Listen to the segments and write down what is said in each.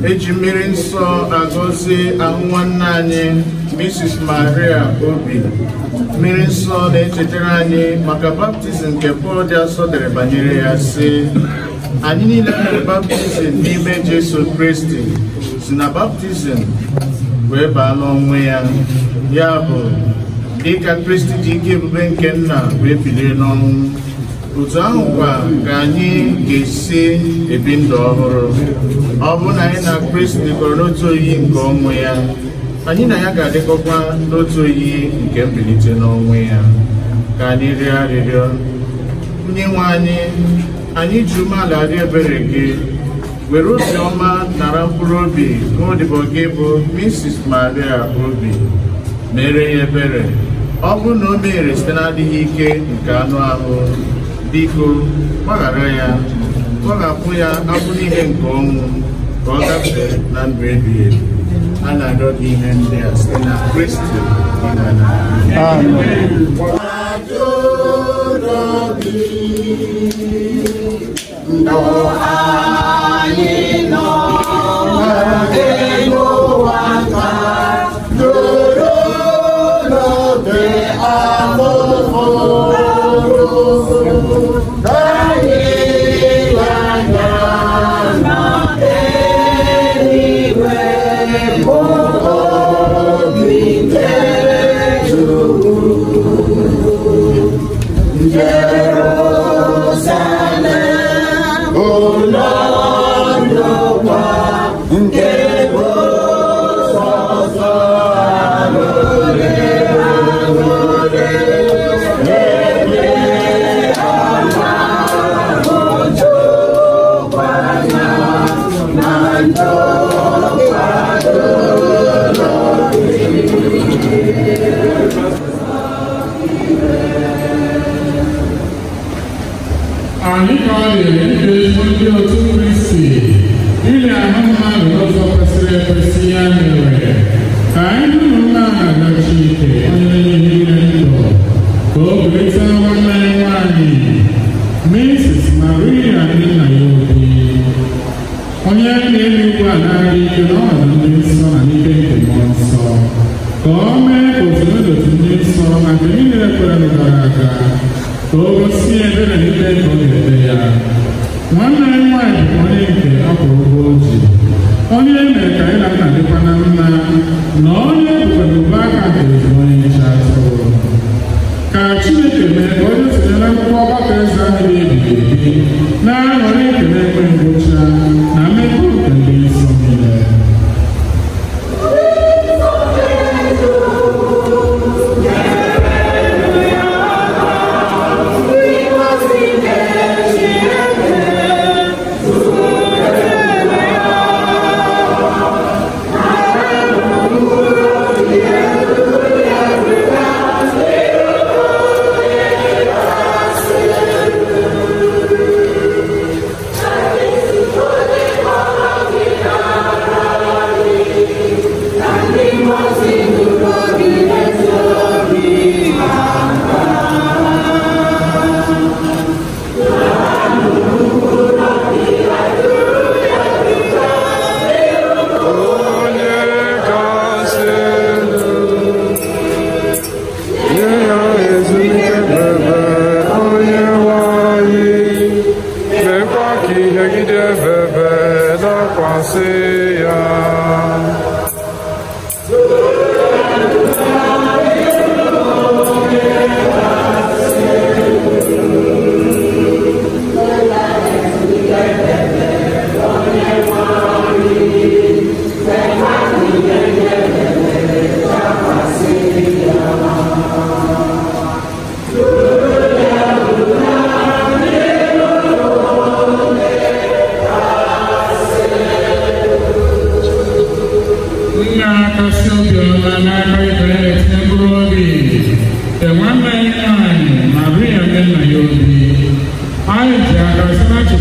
Eji mmiri nsọ agọzi ahụ nwanne anyị Mrs. Maria Obi. Mmiri nsọ na-echetara anyị maka baptizim nke Pọl dị asọ dere banyere ya sị, anyị niile mere baptizim n'ime Jesu Kristi si na baptizim wee baa n'ọnwụ ya. Ya bụ, dịka Kristi ji ike ebube nke nna wee bilie n'ọnwụ, otu ahụ kwa ka anyị ga-esi ebi ndụ ọhụrụ. Ọ bụrụ na anyị na Kristi dịkọrọ n'otu oyiyi nke ọnwụ ya, anyị na ya ga-adịkọkwa n'otu oyiyi nke mbilite n'ọnwụ ya. Ka anyị rịọ arịrịọ. Onye nwe anyị, anyị ji umeala arịọ ebere gị, were obiọma nara mkpụrụ obi nwaodibo gị bụ Mrs. Maria Obi, mere ya ebere. Ọ bụrụ na o meghere site n'adịghị ike nke anụ ahụ, biko gbaghara ya, tọghapụ ya abụ niile nke ọnwụ ka ọ gafee na ndụ ebighị ebi. A na-arịọ gị ihe ndị a site na Kristi. Amen. Anyị ka ọ dịrị ndị ezigbo ndị otu Kristi ile ahụ mmadụ n'ụzọ kwesịrị ekwesị. Ya mere, ka anyị nụrụ nna na Chineke onye na-enye niile ndụ, ka o bulite nwanne anyị nwaanyị Mrs. Maria nna ya Obi, onye na-elu ugbu a na-adị ike n'ọnọdụ ndị nsọ na n'ike nke mmụọ nsọ, ka o mee ka otu n'otu ndị nsọ na nke niile kwere gara aga, ka o gosi ebere n'ikpe nke ọ ga-ede ya. Nwanne anyị nwaanyị bụ onye nke ọ kwụrụ ụgwọ o ji, onye e mere ka anyị na nna dịkwa na mma, na onye ebubere ụba aka nke ezigbo onye nche atụrụ. Ka Chineke mee ka onye sonye na akwụkwọ ọgbakọ eze ahụ na-ebighị ebi na-aṅụrị nke na-enwe ngwụcha na mmekọ nke ndị nsọ niile.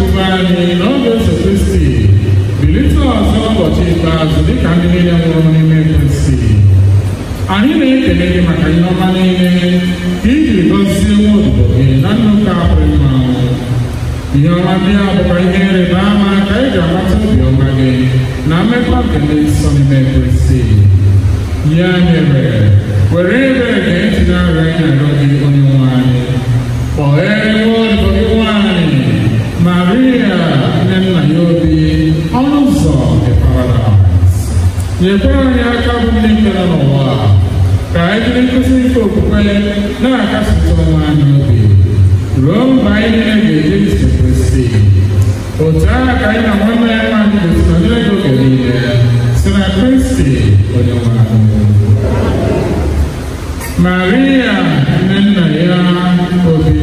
Chekwube anyị na ọ ga-eso Kristi bilite ọzọ n'ụbọchị ikpeazụ dịka ndị niile nwụrụ n'ime Kristi. Anyị na-ekele gị maka ihe ọma niile ka i jiri gọzie nwa odibo gị na nnukwu apụrụ mmanwụ. Ihe ọma ndị a bụkwa ihe ịrịba ama ka anyị ga-amata obiọma gị na mmekọ nke ndị nsọ n'ime Kristi. Ya mere, were ebere gee ntị n'arịọ anyị na-arịọ gị, Onyenwe anyị. Kpọghere nwa odibo gị nwaanyị, Maria, nne nna ya obi, ọnụ ụzọ nke paradaịs. Nyekwara anyị aka bụ ndị nke nọ n'ụwa, ka anyị jiri nkuzi nke okwukwe na-akasịtụ onwe anyị obi ruo mgbe anyị niile ga-eje ije Kristi. Otu a ka anyị na nwanne ya nwaanyị gosi nọnyere gị oge niile, si na Kristi Onyenwe anyị. Maria, nne nna ya obi.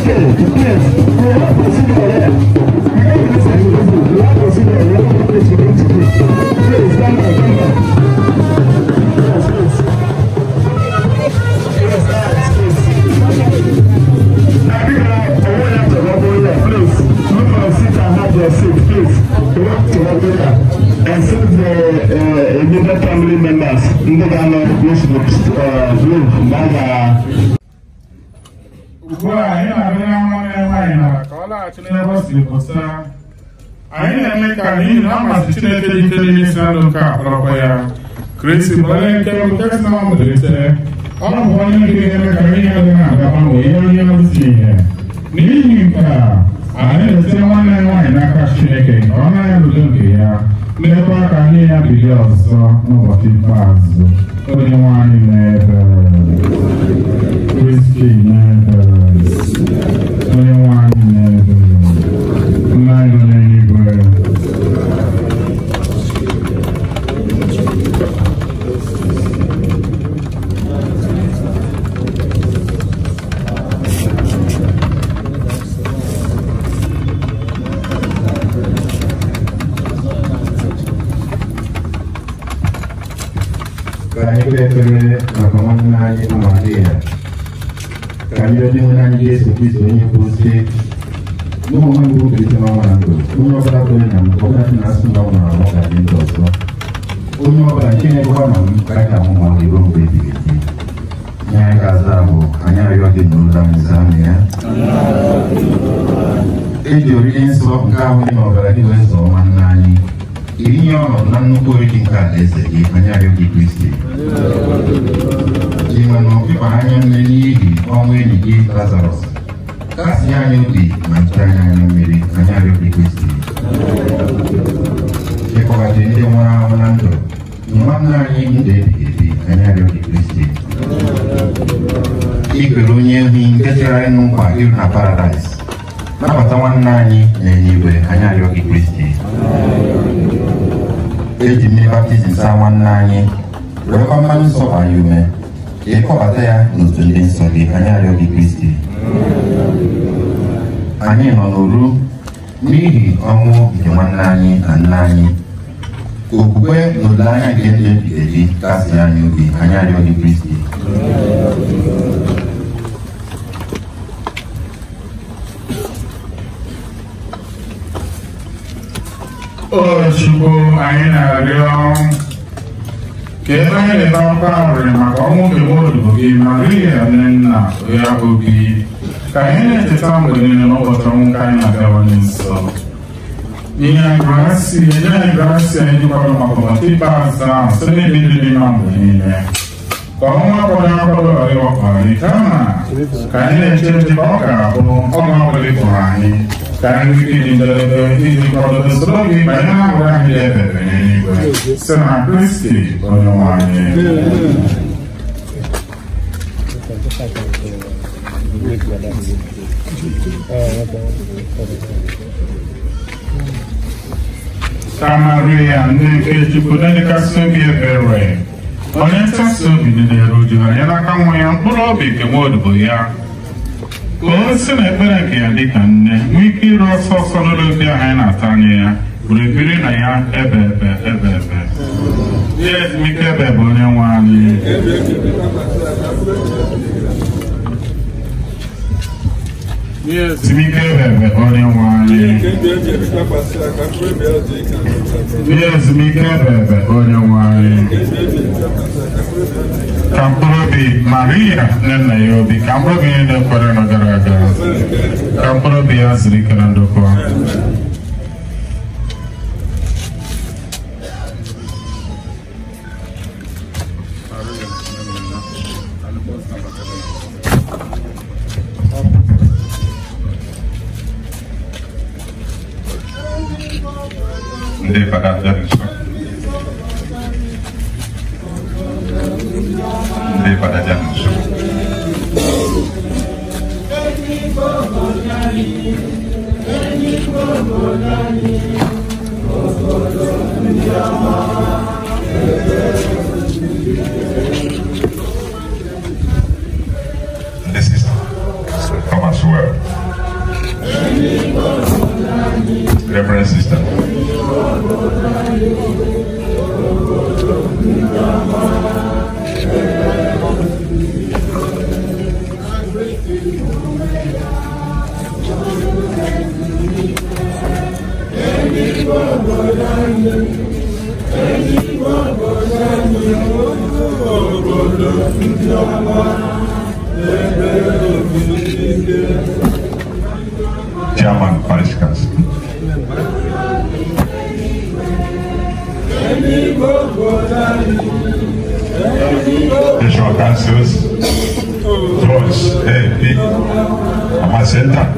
Okay, please, we have procedure here. We have procedure, we have procedure. Please, stand up, stand up. Yes, please. Yes, please. Please, look for a seat and have your seat, please. We want to work here. And since the immediate family members, ndị ga-anọ group Ugbu a anyị na-arịọ nwanne nwaanyị na ka ọ laghachi n'ebe ọ siri pụta. Anyị na-eme ka n'ihi na ọ masị Chineke dị ike n'ime isi na ndụ nke a kpọrọkwa ya. Kristi bụ onye nke mbụ nke si n'ọnwụ bilite. Ọ bụ onye nke ga-eme ka ihe dị na-aga gbanwee ihe onye ozi ihe. N'ihi nke a, anyị na-etinye nwanne nwaanyị n'aka Chineke ka ọ nara ya n'udo nke ya, meekwa ka anyị ya bilie ọzọ n'ụbọchị ikpeazụ. Onye nwaanyị na-ebere. Kristi na-ebere. Onye nwaanyị na-ebere. Nna anyị nọ n'eluigwe. Ka anyị kpee ekpere maka nwanne anyị bụ Maria. Ka anyị rịọ Dinwenụ anyị Jesu Kristo onye kwuru sị, "Mụ onwe m bụ mbilite n'ọnwụ na ndụ, onye ọbụla kwere na m, ọbụla sị na asị na ọ nwụrụ anwụ ga-adị ndụ ọzọ. Onye ọbụla nke na-ekwekwa na m ka anyị ga-anwụ ma ọ dị ruo mgbe ebighị ebi." Ihe anyị ga-aza bụ, anyị arịọ gị n'ụlọ anyị zaa anyị ya. E ji oriri nsọ nke ahụ dị n'ọbara gị wee zọọ nwanne anyị. Irinye ọnọdụ na nnukwu oriri nke alaeze gị, anyị arịọ gị Kristi. Inwe na ịkpa anya nne n'ihi ọnwụ enyi gị Lazarọs. Kasie anyị obi ma hichaa anyị anya mmiri, anyị arịọ gị Kristi. Ịkpọghachi ndị nwụrụ anwụ na ndụ, nye nwanne anyị ndụ ebighị ebi, anyị arịọ gị Kristi. Ikwere onye ohi nke chegharị nkwa iru na paradaịs. Nabata nwanne anyị n'eluigwe, anyị arịọ gị Kristi. Eji mmiri baptizim saa nwanne anyị, werekwa mmanụ nsọ gbaa ya ume, ka ị kpọbata ya n'otu ndị nsọ gị, anyị arịọ gị Kristi. Anyị nọ n'oru n'ihi ọnwụ nke nwanne anyị na nna anyị. Ka okwukwe na olileanya nke ndụ ebighị ebi kasie anyị obi, anyị arịọ gị Kristi. O Chukwu, anyị na-arịọ ka ebe anyị na-ebe akwa arịrị maka ọnwụ nke nwa odibo gị Maria nne nna ya obi, ka anyị na-echeta mgbe niile n'ụbọchị ọnwụ nke anyị na-abịawanye nso. Nye anyị grasị, nye anyị grasị anyị jikwado maka ụbọchị ikpeazụ ahụ site n'ịdị ndụ dị mma mgbe niile. Ka ọnwa akwado akwado ghara ịwakpo anyị, kama ka anyị na-eche nche ka ọ ga-abụ ọnwa ọbụla ịkpọrọ anyị, ka anyị nwee ike ịdị njedebe iji kwadobe soro gị banye n'aṅụrị anyị dị ebebe n'eluigwe site na Kristi onye nwe anyị. Ka Maria, nne nke Chukwu na-edekasị obi ebere, onye ntasi obi dị n'elu jụrụ ya n'aka nwa ya mkpụrụ obi nke nwa odibo ya, ka o si n'ekpere nke ya dịka nne nwee ike iru ọsọ ọsọ n'ụlọ obi ahụ anyị na-ata anya ya, were biri na ya ebe ebe ebe ebe. Ihe ezumike ebe bụ onye nwe anyị. Ihe ezumike ebe ebe onye nwe anyị. Ihe ezumike ebe ebe onye nwe anyị. Ka mkpụrụ obi Maria nne nna ya obi, ka mkpụrụ obi niile kwere nọ gara aga, ka mkpụrụ obi ya zuru ike na ndokwa. Ndị fada bịa nso. Ndị fada bịa nso. This is come as well. Reverend Sister. Chairman Parish Council. National Councils, George A. P. Amacenta.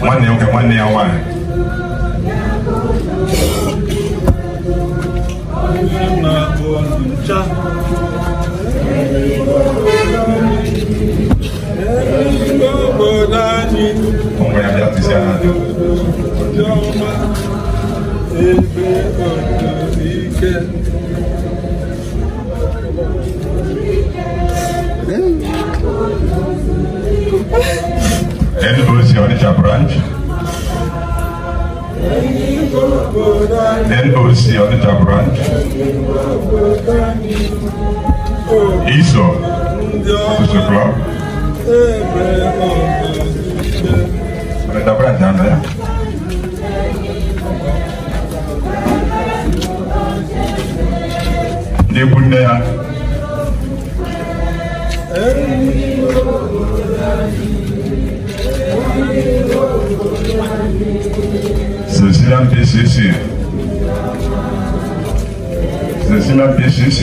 Nwanne nwoke, nwanne ya nwaanyị. Ụmụ ya bịa tụsịa na adị. NOC Onitsha branch. NOC Onitsha branch. ISO Social Club. Onitsha branch anọ ya. Ndị ikwu nne ya. Cecilian PCC. Cecilian PCC.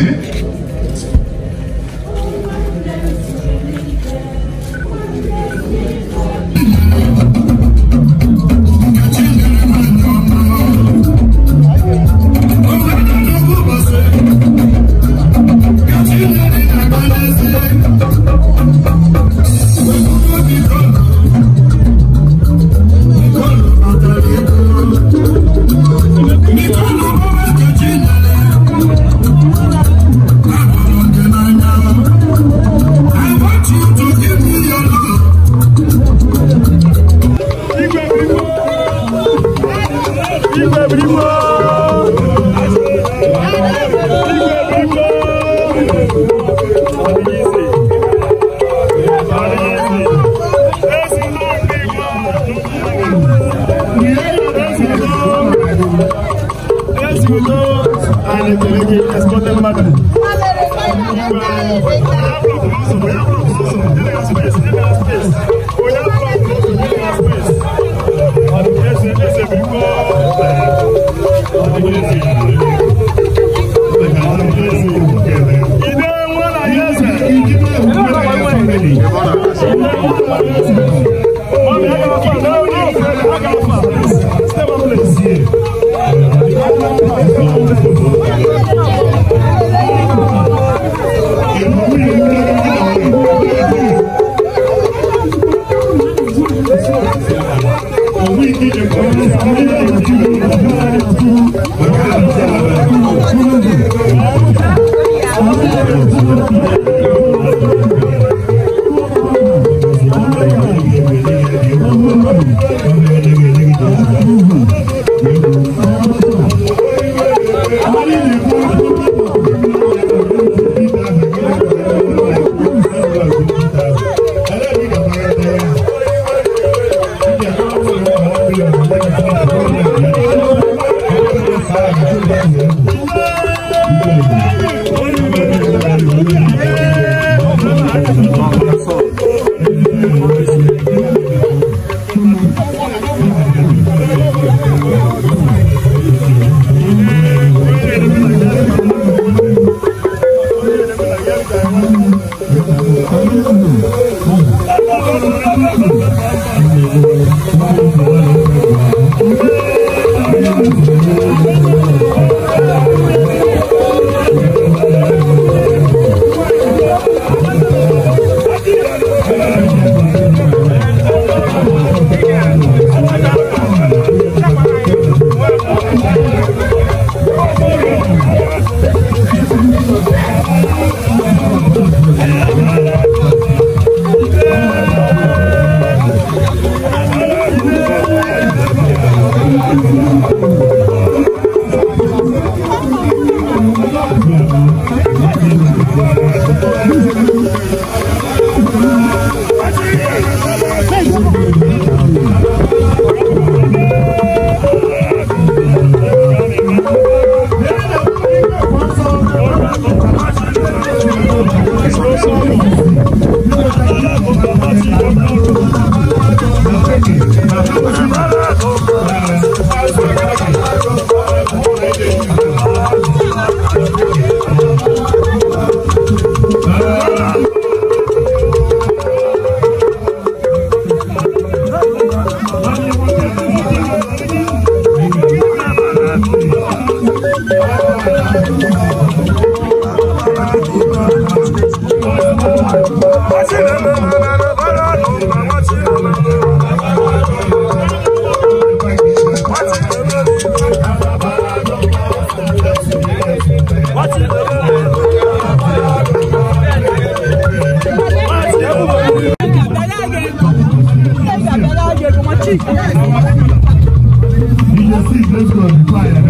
Let's go.